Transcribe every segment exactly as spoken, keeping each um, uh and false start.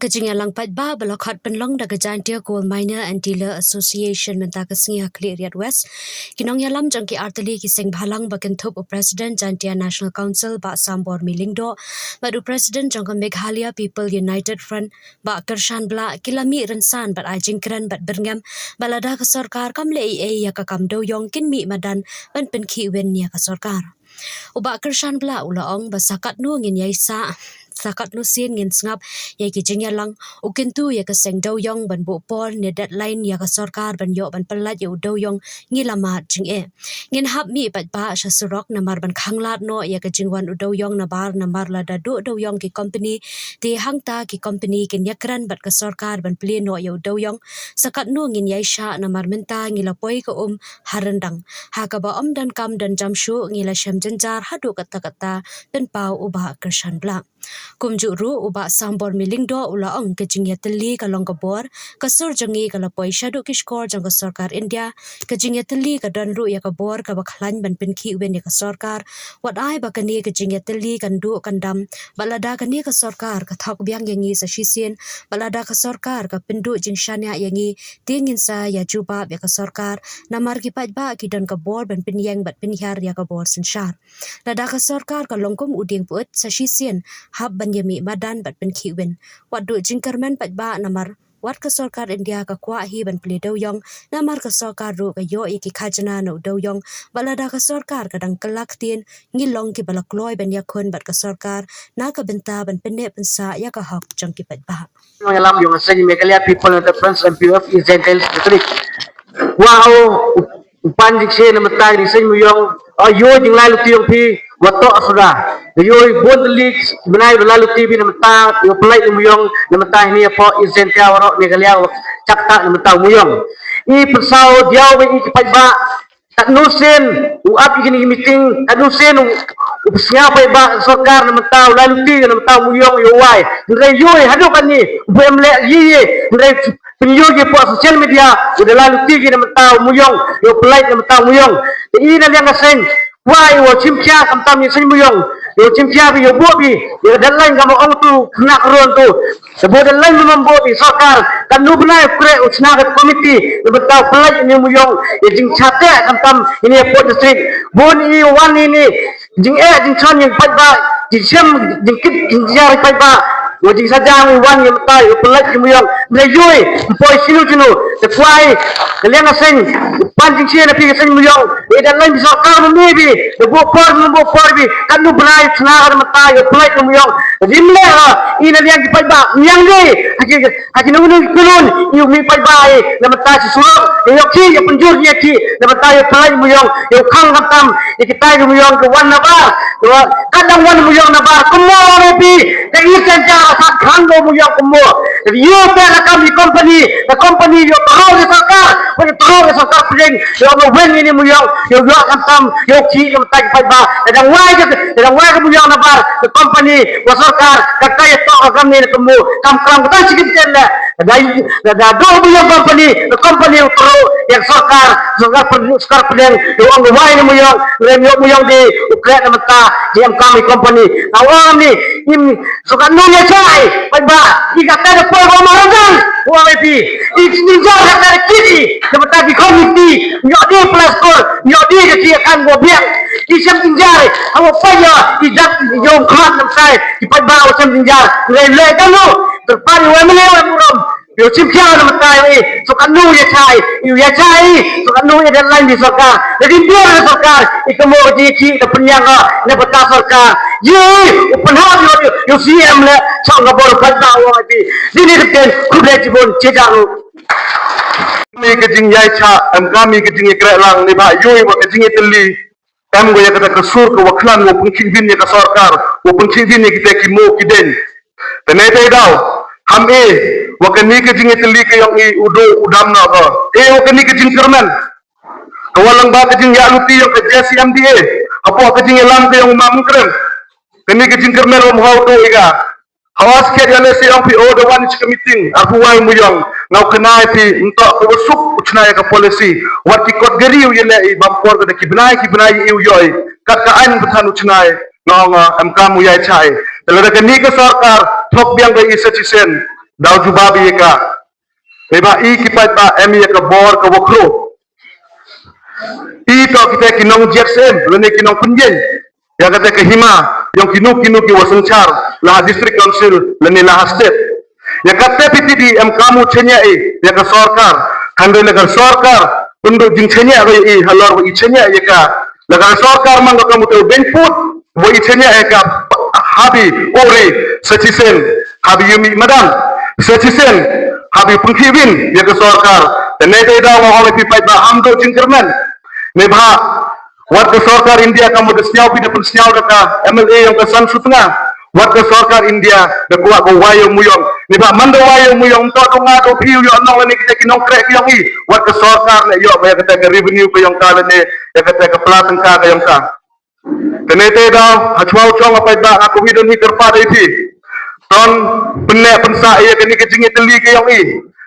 Ka jingïalang paidbah ba la khot pynlong da ka Jaintia Coal Miner and Dealer Association mynta ka sngi ha Khliehriat West, ki nongïalam jong ki artylli ki seng bhalang ba kynthup u President Jaintia National Council Bah Sambor Myllyngdoh bad u President jong ka Meghalaya People United Front Bah Kyrshan Blah ki la mih rynsan bad ai jingkren bad byrngem ba lada ka sorkar kam leh ei ei ïa ka kam dewïong kin mih madan ban pynkhih win ïa ka sorkar. U Bah Kyrshan Blah u la ong ba sa katno ngin ïai sah, sa katno sien ngin sngap ïa ki jingïalang, u kyntu ïa ka seng dewïong ban buh por ne deadline ïa ka sorkar ban ïoh ban pyllait ïa u dewïong, ngi la mad jingeh. Ngin hap mih paidbah sha surok namar ban khanglad noh ïa ka jingwan u dewïong nabar namar lada duh dewïong ki company, te hangta ki company kin ïakren bad ka sorkar ban plie noh ïa u dewïong. Sa katno ngin ïai shah namar mynta ngi la poi ka um ha ryndang. Ha kaba ym donkam don jam shuh ngi la shem jynjar haduh katta katta, pynpaw u Bah Kyrshan Blah. Kumjuh ruh u Bah Sambor Myllyngdoh u la ong ka jingïatylli ka long ka bor, ka sur jong ngi ka la poi shaduh ki shkor jong ka sorkar India, ka jingïatylli ka don ruh ïa ka bor kaba khlaiñ ban pynkhih win ïa ka sorkar, wat ai ba kane ka jingïatylli kan duh kan dam, bad lada kane ka sorkar ka thok biang ïa ngi sa shisien, bad lada ka sorkar ka pynduh jingshaniah ïa ngi, te ngin sa ïa jubab ïa ka sorkar, namar ki paidbah ki don ka bor ban pynïeng bad pynhiar ïa ka bor synshar. Lada ka sorkar ka long kum u dieng pyut sa shisien, hap ban ïa mih madan bad pynkhih win. Wat duh jingkyrmen paidbah namar wat ka sorkar India ka kwah hi ban plie dewïong, namar ka sorkar ruh ka ïoh ïa ki khajna na u dewïong, bad lada ka sorkar ka dang kylla ktien, ngi long kiba la kloi ban ïakhun bad ka sorkar na ka bynta ban pynneh pynsah ïa ka hok jong ki paidbah. Nongïalam jong ka seng Meghalaya People United Front, M P F, East Jaintia Hills District. Wa o u pan jingshai na mynta ka seng Mawïong, o ïoh jinglai luti jong phi wa toh suda. Ïoh bun tylli bnai ba la luti phi na mynta, ïoh pyllait na Mawïong na mynta hini hapoh East Jaintia waroh Meghalaya wa chak tak na mynta Mawïong. I pynsaw diaw ba i ki paidbah, katno sien u ap ïa kine ki meeting, katno sien u, u pynsaw paidbah sorkar na mynta u la luti na mynta Mawïong ïoh wai. Hynrei ïoh haduh katne u em leh ïa ïa. Hynrei pynïoh ïa phi hapoh social media u da la luti na mynta Mawïong, ïoh pyllait na mynta Mawïong. Te i na liang ka seng, wai u shim khia khamtam ïa seng Mawïong. Ïoh shim khia phi ïoh buh phi ïa deadline kaba ong tu khynnah ka ron tu. Te bun da lei mynta bun i sorkar, katno bnai u khreh u shna ka komiti na bynta u pyllait ïa i Mawïong ïa jingshah teh khamtam ïa i hapoh district. Bun i wan ïa i jingeh jingshon ïa i paidbah, jingshem jingkit jingjar i paidbah. Wa jingsaja i wan ïa mynta ïa u pyllait ïa i Mawïong. Ym lei ïoh ym poi shino shino. Te kwah i na liang ka seng, u pan jingshai na phi ka seng Mawïong. Ïa da lei i sorkar mynta phi da buh por, mynta buh por phi. Katno bnai u shna ka na mynta ïa u pyllait ïa i Mawïong. Ym lei ha i na liang ki paidbah, ñiang dei ha ki, ha ki nongñiang ki kynhun, ïa u mih paidbah ïa na mynta shi surok, ïa ïoh ki, ïa pynjur ïa ki na mynta ïa u pyllait ïa i Mawïong, ïa u khang khamtam ïa kita ki Mawïong ki wan nabar. Ïa ka dang wan Mawïong nabar, kumno ïa phi, ka i kan ja ka khang ka Mawïong kumno. Ïa phi la kam i company, ka company ïa tyrwa ïa sorkar, ïa tyrwa ïa sorkar pdeng, ïa u wen ïa i Mawïong, ïa ïoh khamtam, ïa ki ïa mynta ki paidbah. Ka dang wai ka, ka dang wai ka Mawïong nabar, ka company wa sorkar, ka ka ïa toh ka kam ni na kumno, kam klam ka dang chicken ten la. Ka dang, ka dang doh Mawïong company, ka company u tyrwa ïa sorkar, sorkar pdeng, sorkar pdeng, ïa ong wai na Mawïong, ïa ïoh Mawïong dei u khreh na mynta, ïa em kam i company. Ka ong ni, im, so katno ïa shai, paidbah, i kata da poi ba ma rajang, wa phi, i jingjynjar kata da kiti, na mynta ki committee, ïoh dei plastor, ïoh dei ka ki akan wa biang, i shem jingjynjar, ha wa poi ïa, i dak, ïoh khmat na mynta, i paidbah wa shem jingjynjar, lei lei kano, terpari wa mele wa burom, ïoh shim khia na mynta ïa i, so katno ïa shai, ïoh ïa shai, so katno ïa deadline di sorkar, lada ym biang na sorkar, i kamo ka jingïakhih ka pynïang ka na bynta sorkar. Ïa i u pynhap ïoh, ïoh, ïoh C M leh, shong ka bor paidbah wa ngi. Dini ka ktien, khublei shibun, chijar ruh. Em ka jingïaishah, em ka mi ka jingïakhreh lang, neibhah ïoh wa ka jingïatylli. Em ko ïa kata ka sur ka wa khlaiñ, wa pynkhih win ïa ka sorkar, wa pynkhih win ïa kita ki mo ki deng. Te neitai daw, ham e wa kane ka jingïatylli ka yong i u duh u dam na ka. E wa kane ka jingkyrmen. Ka wa lang ba ka jingïaluti yong ka J C M D A hapoh ka jingïalam ka yong u Mawïong Kren. Kane ka jingkyrmen wa mhaw duh i ka. Hawa skhet ïa leh se ong phi o da wan ïa ka meeting, arphew wai Mawïong, nga u kynai phi, ym toh ka wa suk u chna ïa ka policy, wat ki kot gari u ïa leh i bam por ka da ki bnai, ki bnai i u ïoh i, kat ka aiñ ba than u chna i, nga ong em kam u ïai chai. Te lada kane ka sorkar, thok biang ba i sa chisien. daw jubab ïa ka. Neibhah i ki paidbah em ïa ka bor ka wa kro. I toh kita ki nongjied sem lane ki nongpynjeng ïa kata ka hima yong kino kino ki wa synshar la ha district council lane la ha state. Ïa kata phi tip i em kam u chaniah i ïa ka sorkar. Hynrei la ka sorkar pynduh jingchaniah ba i halor wa i chaniah ïa ka. La ka sorkar man ka kam u te u bengput wa i chaniah ïa ka. Habi uri sa chisien, habi ïumi madan sa chisien, habi pynkhih win ïa ka sorkar. Te neitei daw nga ong ïa phi paidbah, ham duh jingkyrmen. Neibhah wat ka sorkar India kam wa da sñiaw phi da pynsñiaw da ka M L A yong ka San Sutnga. Wat ka sorkar India da kwah ka wai ïa u Muyong. Neibhah man da wai ïa u Muyong, ym toh du nga du phi u ïoh nong lane kita ki nongkreh ki yong i. Wat ka sorkar ne ïoh ba ïa kata ka revenue ka yong ka lane ïa kata ka pla tyngka ka yong ka. Te neitei daw ha chwa u chong, a paidbah, nga kawei don hi kyrpad ïa phi. Ton pynneh pynsah ïa kani ka jingïatylli ka yong i.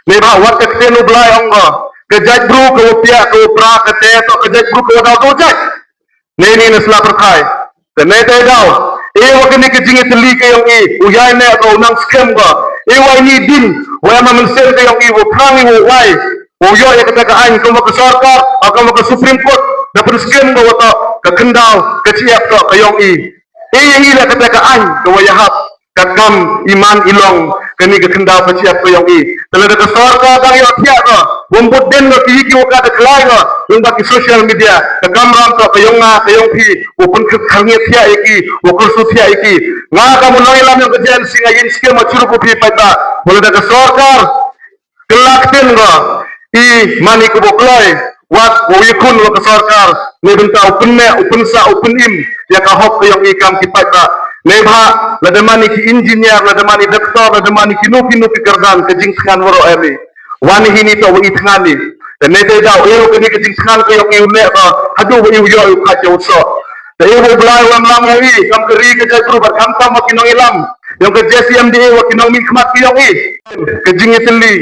Neibhah wat ka ktien u Blai ong ko, ka jaitbru ka wa piah ka wa pra ka te toh ka jaitbru ka wa daw to jait. Neini na sla pyrthai. Te neitei daw, e wa kani ka jingïatylli ka yong i, u ïai ne ko u nang skhem ko. E wa ini din wa em ha mynsiem ka yong i wa phrang i wa wai, wa ïoh ïa kata ka aiñ, kam wa ka sorkar, kam wa ka Supreme Court da pynskhem ko wa toh ka khyndaw ka chiap toh ka yong i. E ïa i la kata ka aiñ ka wa ïahap. Ka kam i man i long kani ka khyndaw ka chiap ka yong i. Te lada ka sorkar dang ïoh thiah ko, wym bud dien ko ki ki wa ka da khlai ko lyngba ki social media, ka kamram toh ka yong nga ka yong phi wa pynkhit khyrngiat thiah ïa ki, wa kyrsu thiah ïa ki. Nga kam u nongïalam yong ka J N C nga ïeng skhem ma chirup u phi paidbah, wa lada ka sorkar kylla ktien ko, i mani ka wa kloi wat wa ïakhun wa ka sorkar. Neibynta u pynneh, u pynsah, u pynim ïa ka hok ka yong i kam ki paidbah. Neibhah lada mani ki engineer, lada mani doctor, lada mani kino kino ki kyrdan, ka jingthngan waroh em i. Wan hini toh wa i thngan i. Te neitei daw, e wa kani ka jingthngan ka yong i u neh ko haduh wa i u ïoh i u khat ïa u soh. Te e wa u Blai wa em lang wa i kam ka ri ka jaitbru bad khamtam wa ki nongïalam yong ka J C M D A wa ki nongmihkhmat ki yong i. Ka jingïatylli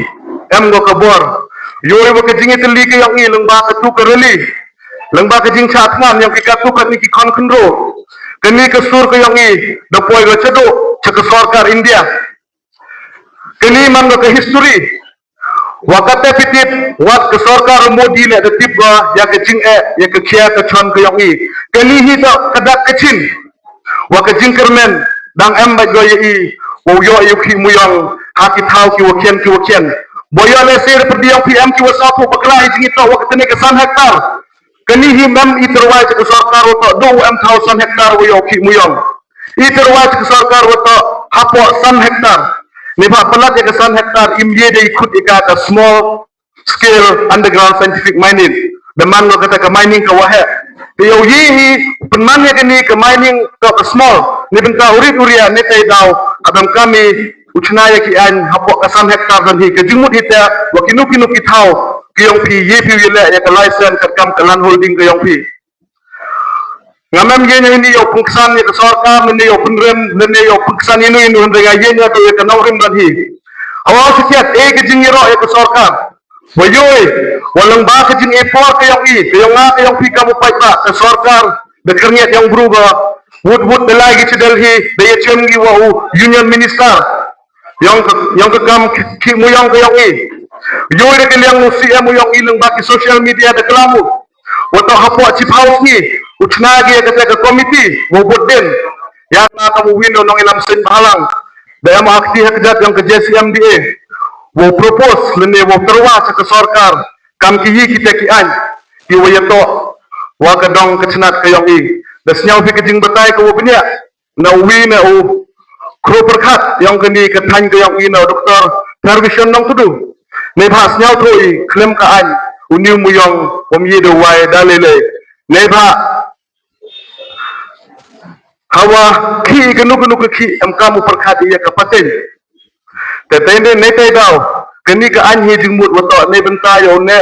em ko ka bor. Ïoh i wa ka jingïatylli ka yong i lyngba katu ka rally, lyngba ka jingshah thngan yong ki katu katni ki khon khynroo. Kani ka sur ka yong i da poi ko chaduh cha ka sorkar India. Kani man ko ka history. Wa kata phi tip wat ka sorkar u Modi ne da tip ko ïa ka jingeh ïa ka khia ka chon ka yong i. Kani hi toh ka dak ka chin wa ka jingkyrmen dang em bad ko ïa i, wa u ïoh ïa u Khih Muyong ha ki thaw ki wa khian ki wa khian. Bo ïoh lehse da pyrdi yong phi em ki wa sngewthuh bakla ïa jingitoh wa katne ka san hektar. Kani hi mem i tyrwa cha ka sorkar wa toh du em thaw san hektar wa ïoh u Khih Muyong. I tyrwa cha ka sorkar wa toh hapoh san hektar. Neibhah palat ïa ka san hektar im ye dei khut ïa ka ka small scale underground scientific mining. Da man ko kata ka mining ka wa heh. Te ïoh ye hi pynman ïa kani ka mining ka ka small. Neibynta u rit u ria neitei daw, haba em kam i u chna ïa ki aiñ hapoh ka san hektar don hi, ka jingmut hi te wa kino kino ki thaw ki yong phi ye phi u ye leh ïa ka license katkam ka land holding ka yong phi. Nga mem ye ïa ini ïa u pynksan ïa ka sorkar, ne ïa u pynrem, ne ïa u pynksan ino ino, hynrei nga ye ïa ka nongrim don hi. Hawa u sikiat e ka jingïaroh ïa ka sorkar. Wa ïoh i wa lyngba ka jingïapor ka yong i, ka yong nga, ka yong phi kam u paidbah, ka sorkar da khyrngiat ïa u bru ba wut wut da lai ki cha Delhi da ïa chem ki wa u Union Minister yong ka, yong ka kam Khih Muyong ka yong i. Ïoh i da ka liang u C M u yong i lyngba ki social media da klam u wa toh hapoh Chief House ni u chna ki ïa kata ka committee wa u bud dien. Ïa nga kam u win u nongïalam seng bhalang da em ha kti ha kjat yong ka J C M D A wa u propose lane wa u tyrwa cha ka sorkar kam ki yi kita ki aiñ ki wa ïatoh wa ka dong ka chnat ka yong i. Da sñiaw phi ka jingbatai ka wa bniah na u wi na u khro pyrkhat yong kani ka thaiñ ka yong i na u Doctor Tharbishon Nongtdu. Neibhah sñiawthuh i khlem ka aiñ u New Muyong um ye da wai da lei lei. Neibhah hawa khih kano kano ka khih em kam u pyrkhat ïa ka pateng. Te tei ne, ne tei daw kani ka aiñ hi jingmut wa toh ne bynta ïa u ne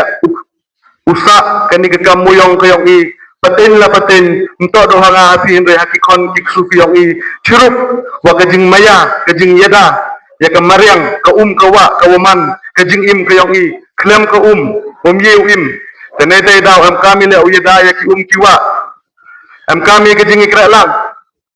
u sah kani ka kam Muyong ka yong i. Pateng la pateng, ym toh da ha nga ha phi hynrei ha ki khon ki ksu ki yong i. Chirup wa ka jingmaïa, ka jingïada ïa ka mariang, ka um ka wah, ka waman, ka jingim ka yong i. Khlem ka um um ye u im. Te ne tei daw em kam i leh u ïada ïa ki um ki wah. Em kam i ka jingïakhreh lang.